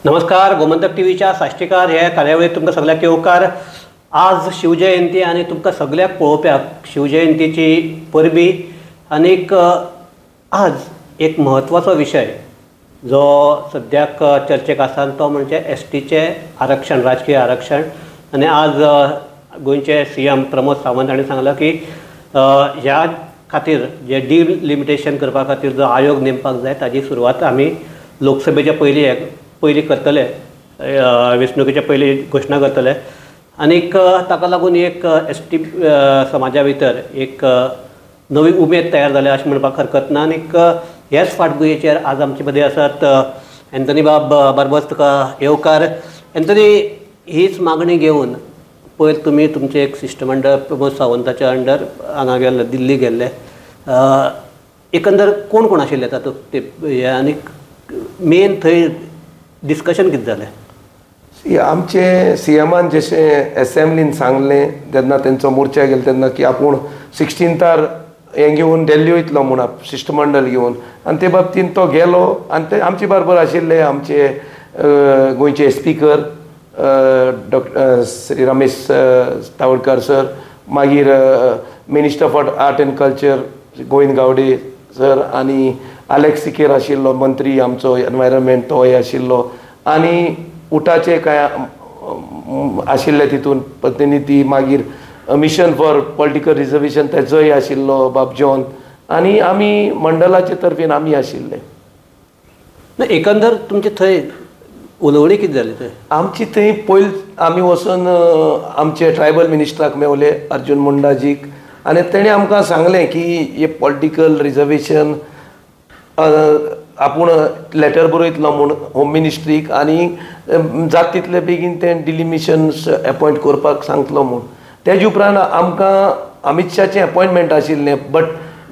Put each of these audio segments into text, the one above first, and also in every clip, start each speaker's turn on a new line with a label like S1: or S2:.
S1: नमस्कार, गोमंतक टीव्हीच्या साश्टीकार हे कार्यावळीत तुमकां सगळ्याक येवकार. आज शिवजयंती आनी तुमकां सगळ्याक पळोवप्याक शिवजयंतीची परबी. आनीक आज एक म्हत्वाचो विशय जो सद्याक चर्चेक आसा तो म्हणजे एस टीचें आरक्षण, राजकीय आरक्षण. आनी आज गोंयचे सीएम प्रमोद सावंत हांणी सांगलां की ह्या खातीर जे डिलिमिटेशन करपा खातीर जो आयोग नेमपाक जाय ताजी सुरवात आमी लोकसभेच्या पयलीं करतले, वेंचणुकेच्या पयलीं घोशणा करतले. आनीक ताका लागून एक एस टी समाजा भितर एक नवी उमेद तयार जाल्या अशें म्हणपाक हरकत ना. आनीक ह्याच फाटभुंयेचेर आज आमचे मदीं आसात एंथनी बाब बार्बोज, तुका येवकार. एंथनी, हीच मागणी घेवन पयर तुमी तुमचें एक शिश्टमंडळ प्रमोद सावंताच्या अंडर हांगा गेल्ले, दिल्ली गेल्ले. एकंदर कोण कोण आशिल्ले तातूंत ते हे आनीक मेन थंय डिस्कशन कितें जालें?
S2: आमचे सीएमान जशें एसेंब्लीन सांगलें तेन्ना तेंचो मोर्चा गेलो तेन्ना की आपूण 16थार हें घेवन दिल्ली वयतलो म्हूण शिश्टमंडळ घेवन, आनी ते बाबतीन तो गेलो. आनी ते आमचे बरोबर आशिल्ले आमचे गोंयचे speaker doctor Shri Ramesh Tawadkar sir, मागीर minister for art and culture Govind Gaude sir, आनी आलेक्स सिकेर आशिल्लो मंत्री आमचो एनवायरमेंट तोय आशिल्लो, आनी उटाचे कांय आशिल्ले तितून प्रतिनिधी, मागीर मिशन फॉर पॉलिटिकल रिजर्वेशन तेजोय आशिल्लो बाब जॉन, आनी आमी मंडळाचे तर्फेन आमी आशिल्ले.
S1: एकंदर तुमचे थंय उलोवणी कितें जाली थंय?
S2: आमची थंय पयलीं आमी वचून आमचे ट्रायबल मिनिस्टराक मेवले, अर्जून मुंडाजीक, आनी तेणें आमकां सांगलें की हे पॉलिटिकल रिजर्वेशन आपूण लेटर बरयतलो म्हूण होम मिनिस्ट्रीक, आनी जाता तितले बेगीन तें डिलिमिशन्स एपॉयंट करपाक सांगतलो म्हूण. तेजे उपरांत आमकां अमीत शाहचें एपॉयंटमेंट आशिल्लें, बट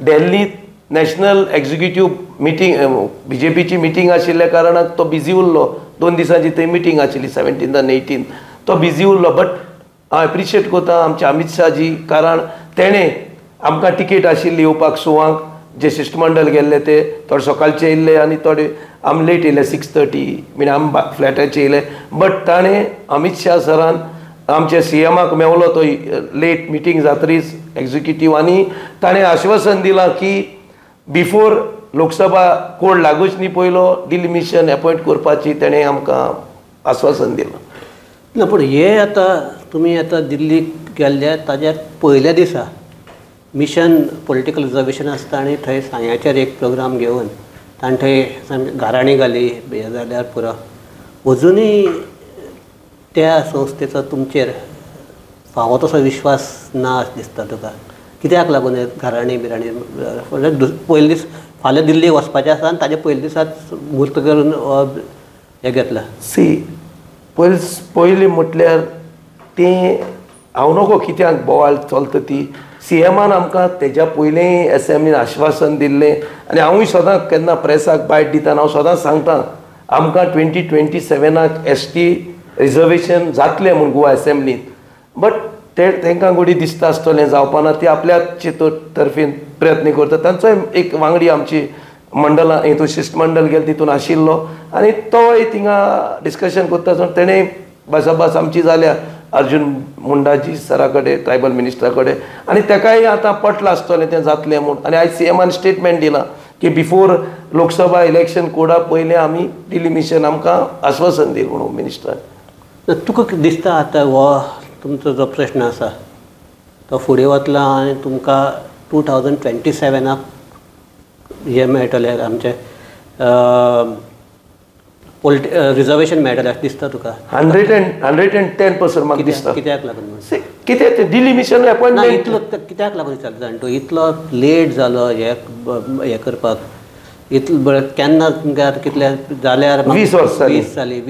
S2: दिल्लींत नॅशनल एक्झिक्युटीव मिटींग बीजेपीची मिटींग आशिल्ल्या कारणाक तो बिजी उरलो. 2 दिसांची थंय मिटींग आशिल्ली, 17 आनी 18, तो बिजी उरलो. बट हांव एप्रिशिएट करता आमच्या अमीत शाहजी, कारण तेणें आमकां टिकेट आशिल्ली येवपाक 6 जे शिश्टमंडळ गेल्ले ते थोडे सकाळचे येयल्ले आनी थोडे आमी लेट येयले 6:30 म्हणजे आमी फ्लॅटाचे येयले. बट ताणें अमीत शाह सरान आमच्या सीएमाक मेवलो तो लेट मिटींग जातरीच एक्झिक्युटीव, आनी ताणें आश्वासन दिलां की बिफोर लोकसभा कोड लागूच न्ही पयलो डिलिमिशन एपॉयंट करपाची तेणें आमकां आश्वासन दिलां.
S1: ना, पूण हे आतां तुमी आतां दिल्लीक गेल्ले ताज्या पयल्या दिसा मिशन पॉलिटिकल रिजर्वेशन आसता आनी थंय सांग्याचेर एक प्रोग्राम घेवन ताणें थंय गाराणी घाली. हें जाल्यार पुरो, अजुनूय त्या संस्थेचो तुमचेर फावो तसो विश्वास ना अशें दिसता तुका? कित्याक लागून घराणी बिराणी पयले दीस फाल्यां दिल्लीक वचपाचें आसा आनी ताजे पयले दिसाच म्हूर्त करून हें घेतलां?
S2: सी, पयलीं म्हटल्यार तें हांव नको कित्याक बोवाळ चलता ती. सीएमान आमकां तेज्या पयलीं एसेंब्लीन आश्वासन दिल्लें, आनी हांवूय सदांच केन्ना प्रेसाक बायट दिता हांव सदांच सांगता आमकां 2027 एस टी रिजर्वेशन जातलें म्हूण गोवा एसेंब्लीन. बट ते तांकां गोडी दिसता आसतलें जावपाना, ती आपल्याचे तर्फेन प्रयत्न करता. तांचोय एक वांगडी आमची मंडळां हितून शिश्टमंडळ गेलें तितून आशिल्लो, आनी तोय थिंगा डिस्कशन करता आसतना तेणें भासाभास आमची जाल्या अर्जून मुंडाजी सरा कडेन, ट्रायबल मिनिस्टरा कडेन, आनी तेकाय आतां पटलां आसतलें तें जातलें म्हूण. आनी आयज सीएमान स्टेटमेंट दिलां की बिफोर लोकसभा इलेक्शन कोडा पयलें आमी डिलिमिशन आमकां आश्वासन दिलें म्हणून मिनिस्टरान.
S1: तुका दिसता आतां हो तुमचो जो प्रश्न आसा तो फुडें वतलो आनी तुमकां 2027 हें मेळटलें, आमचें रिजर्वेशन मेळटलें अशें दिसता तुका?
S2: 110% म्हाका दिसता.
S1: कित्याक लागून?
S2: कितें तें डिलिमिशन एपॉयंटमेंट
S1: इतलो कित्याक लागून विचारता जाण तूं इतलो लेट जालो हें करपाक? इतलो बरें केन्ना तुमकां आतां कितले जाल्यार
S2: 20 वर्सां जालीं.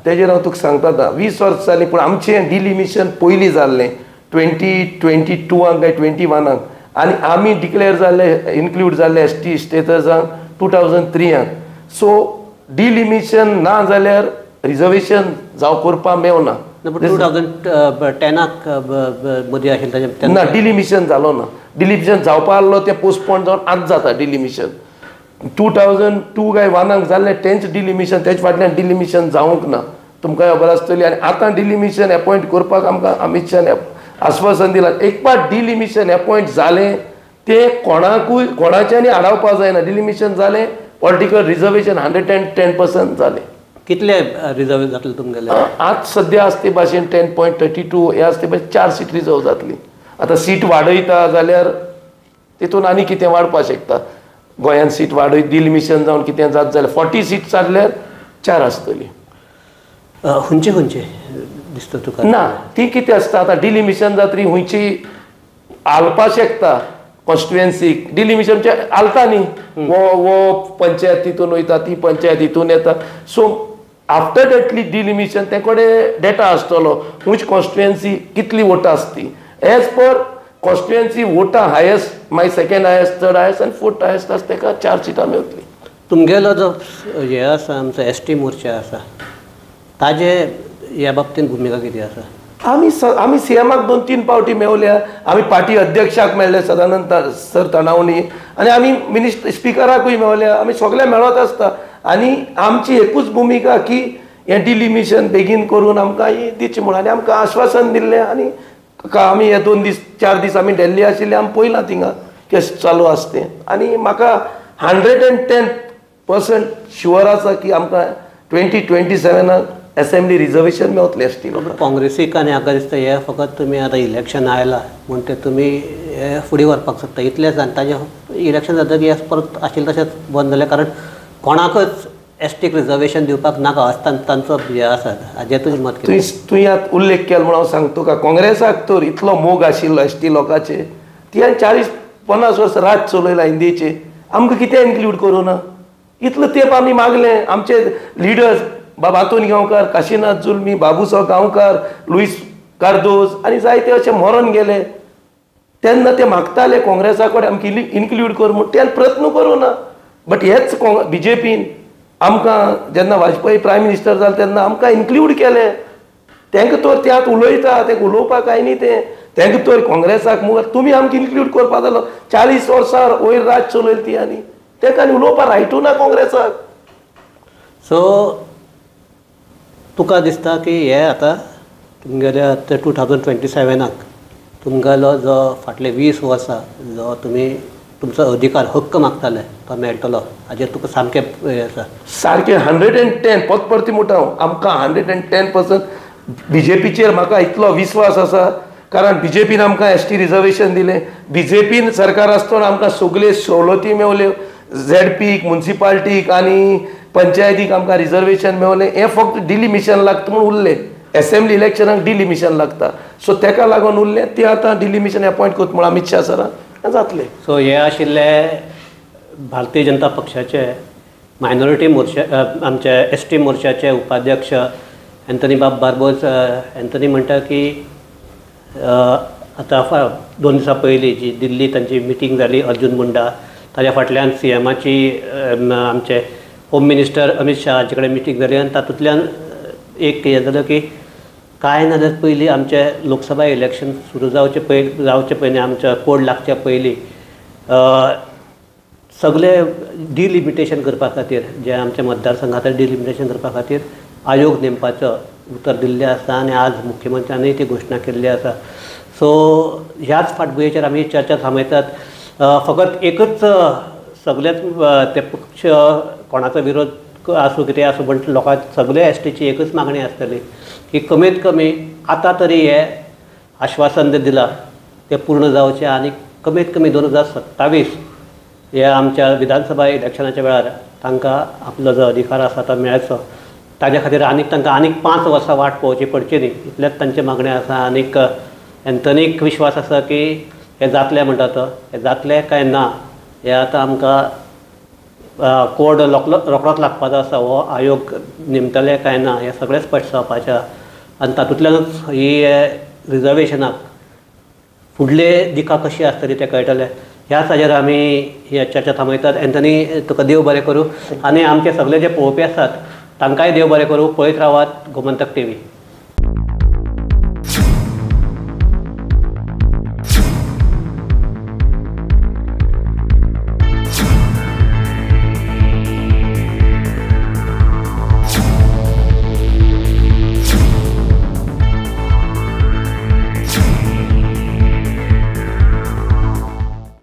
S2: तेजेर हांव तुका सांगता आतां 20 वर्सां जालीं, पूण आमचें डिलिमिशन पयलीं जाल्लें 2022 काय 21, आनी आमी डिक्लेर जाल्ले, इन्क्लूड जाल्ले एस टी स्टेटसांक 2003. सो डिलिमिशन ना जाल्यार रिजर्वेशन जावं करपाक मेवना.
S1: 2010 मदीं आशिल्लें ताजें
S2: ना, डिलिमिशन जालो ना. डिलिमिशन जावपा आहलो तें पोस्टपोन जावन आतां जाता डिलिमिशन. 2002 काय 1 जाल्लें तेंच डिलिमिशन, तेच फाटल्यान डिलिमिशन जावंक ना, तुमकां खबर आसतली. आनी आतां डिलिमिशन एपॉयंट करपाक आमकां अमीत शान आस्वासन दिलां. एक पाट डिलिमिशन एपॉयंट जालें तें कोणाकूय कोणाच्यानी आडावपाक जायना. डिलिमिशन जालें, पॉलिटिकल रिजर्वेशन 110% जालें.
S1: कितले रिजर्व जातले तुमगेले?
S2: आज सद्या आसा ते भाशेन 10.32 हे आसा ते भाशेन 4 सीट रिजर्व जातली. आतां सीट वाडयता जाल्यार तितून आनी कितें वाडपाक शकता. गोंयान सीट वाडय डिलिमिशन जावन कितें जात जाल्यार 40 सीट जाल्यार 4 आसतली.
S1: खंयचे खंयचे दिसता तुका?
S2: ना ती कितें आसता आतां डिलिमिशन जातरी खंयची हालपा शकता कॉन्स्टिट्युएन्सीक. डिलिमिशन हालता न्ही, वो पंचायत तितून वयता, ती पंचायत हितून येता. सो आफ्टर that डिलिमिशन ते कडेन डेटा आसतलो खंयची कॉन्स्टिट्युएन्सी कितली वोटां आसती. एज पर कॉन्स्टिट्युएन्सी वोटां हायस्ट, मागीर सेकेंड हायस्ट, थर्ड हायस्ट आनी फोर्थ हायस्ट आसा तेका 4 सिटां मेवतली.
S1: तुमगेलो जो हे आसा आमचो एस टी मोर्चा आसा ताजे ह्या बाबतींत भुमिका कितें आसा?
S2: आमी सी एमाक 2-3 पावटी मेवल्या, आमी पार्टी अध्यक्षाक मेळ्ळे सदानंद सर तणावणी, आनी आमी मिनिस्टर स्पिकराकूय मेवल्या. आमी सगळे मेळत आसता. आनी आमची एकूच भुमिका की हें डिलिमिशन बेगीन करून आमकां ही दिवची म्हूण. आनी आमकां आश्वासन दिल्लें. आनी आमी हे 2 दीस 4 दीस आमी दिल्ली आशिल्ले, आमी पळयलां थिंगा कशें चालू आसा तें. आनी म्हाका 110% शुअर आसा की आमकां 2027 असेंब्ली रिजर्वेशन मेवतलें एस टी लोकांक.
S1: काँग्रेसीक आनी हाका दिसता हे फकत तुमी आतां इलेक्शन आयलां म्हूण तें तुमी हे फुडें व्हरपाक सोदता इतलेंच. आनी ताजें इलेक्शन जातकीर हें परत आशिल्लें तशेंच बंद जालें, कारण कोणाकच एस टीक रिजर्वेशन दिवपाक नाका अशें तांचो हें आसा. हाजें तुजें मत कितें?
S2: तुवें आतां उल्लेख केलो म्हूण हांव सांगता तुका, काँग्रेसाक तर इतलो मोग आशिल्लो एस टी लोकांचेर, ती 40-50 वर्सां राज चलयला इंडियेचेर, आमकां कितें इन्क्लूड करूं ना? इतलो तेंप आमी मागलें. आमचे लिडर्स बाब आंतोन गांवकार, काशीनाथ जुलमी, बाबूसाव गांवकार, लुईस कार्दोज आनी जायते अशे मरोन गेले तेन्ना ते मागताले काँग्रेसा कडेन आमकां इन्क्लूड कर म्हूण, ते प्रयत्न करूं ना. बट हेच बीजेपीन आमकां जेन्ना वाजपेयी प्रायम मिनिस्टर जाले तेन्ना आमकां इन्क्लूड केले. तांकां तर त्यात उलयता, तांकां उलोवपाक काय न्ही तें, तांकां तर काँग्रेसाक मुखार तुमी आमकां इन्क्लूड करपा जालो. 40 वर्सां वयर राज चलयली ती, आनी तांकां आनी उलोवपाक रायटू ना काँग्रेसाक.
S1: सो तुका दिसता की हे आतां तुमगेल्या 2027 तुमगेलो जो फाटले 20 वर्सां जो तुमी तुमचो अधिकार हक्क मागताले तो मेळटलो, हाजेर तुका सामकें हें आसा?
S2: सारकें 110 परत म्हणटा हांव, आमकां 110% बीजेपीचेर म्हाका इतलो विस्वास आसा, कारण बीजेपीन आमकां एस टी रिजर्वेशन दिलें, बीजेपीन सरकार आसतना आमकां सगल्यो सवलती मेवल्यो, झेडपीक, मुन्सिपाल्टीक आनी पंचायतीक आमकां रिजर्वेशन मेवलें. हें फक्त डिलिमिशन लागता म्हूण उरलें, एसेंब्ली इलेक्शनाक डिलिमिशन लागता, सो तेका लागून उरलें. तें आतां डिलिमिशन एपॉयंट करता म्हूण अमीत शाह सरान जातलें.
S1: सो हे आशिल्ले भारतीय जनता पक्षाचे मायनॉरिटी मोर्चा, आमचे एस टी मोर्चाचे उपाध्यक्ष एंथनी बाब बार्बोज. एंथनी म्हणटा की आतां 2 दिसां पयलीं जी दिल्ली तांची मिटींग जाली अर्जून मुंडा, ताज्या फाटल्यान सी एमाची आमचे होम मिनिस्टर अमीत शाह हांचे कडेन मिटींग जाली आनी तातूंतल्यान एक हें जालें की कांय ना जाल्यार पयलीं आमचें लोकसभा इलेक्शन सुरू जावचे पयलीं आमचो कोड लागच्या पयलीं सगळे डिलिमिटेशन करपा खातीर जे आमच्या मतदारसंघांत डिलिमिटेशन करपा खातीर आयोग नेमपाचो उतर दिल्लें आसा आनी आज मुख्यमंत्र्यांनी ती घोशणा केल्ली आसा. सो ह्याच फाटभुंयेचेर आमी चर्चा थांबयतात. फकत एकच सगळेच ते पक्ष कोणाचो विरोध आसूं कितें आसूं, पण लोकांक सगळे एस टीची एकच मागणी आसतली की कमीत कमी आतां तरी हे आश्वासन जें दिलां तें पूर्ण जावचें आनी कमीत कमी 2027 ह्या आमच्या विधानसभा इलेक्शनाच्या वेळार तांकां आपलो जो अधिकार आसा तो मेळचो. ताज्या खातीर आनीक तांकां आनीक 5 वर्सां वाट पळोवची पडची न्ही इतलेंच तांचें मागणें आसा. आनीक एंथनीक विश्वास आसा की हें जातलें म्हणटा तो, हें जातलें काय ना हें आतां आमकां कोड रोखडोच लागपाचो आसा, हो आयोग नेमतले काय ना हें सगळें स्पश्ट जावपाचें आसा आनी तातूंतल्यानूच ही रिजर्वेशनाक फुडले दिका कशी आसतली तें कळटलें. ह्याच हाजेर आमी ही चर्चा थांबयतात. एंथनी तुका देव बरें करूं आनी आमचे सगळे जे पळोवपी आसात तांकांय देव बरें करूं. पळयत रावात गोमंतक टीव्ही.